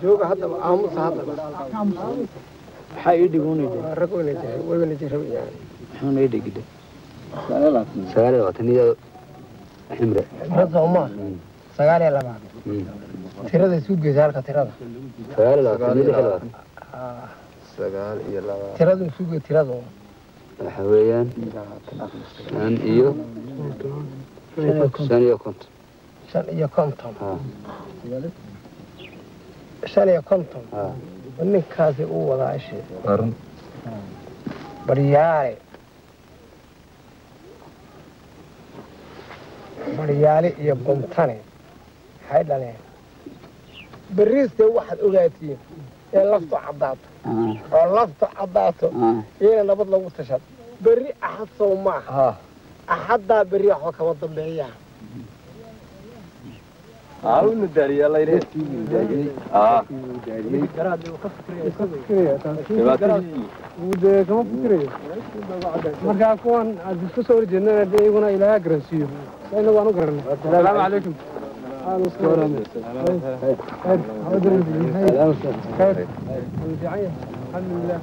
Jooga haddaba, aamusa haddaba. Maxaa ii dhiguunayde? Rag wayna jiray, wayna jirabayaan. Muxuuna ii dhigidhe? 29 iyo ximre. Ximre soo maa 29? Tirada isu geysa halka tirada. 29 iyo 26. 29. Tiradu isu gey, tiradu. Waxa weeyaan 5 iyo 55. 55. Ha. 55. Ha. Ninkaasi uu wadaa ishe. Waa run. Baryaale, Baryaale iyo Bontane maxay dhaleen? Beriiste waxaad ogaatiin ee laftu caddaato oo laftu caddaato iyana nabad lagu tashad. Berri Axad sow maaha? Axaddaa berri waxba kama dambeeyaan. Una daariya layne. Dee kama fikirayo markaa kuwan aad isku soo horjeednana, dee iyaguna Ilaaha garansiiyo sa inagu aan u garanay. Asalaamu calaykum. Khayr, alxamdulilah.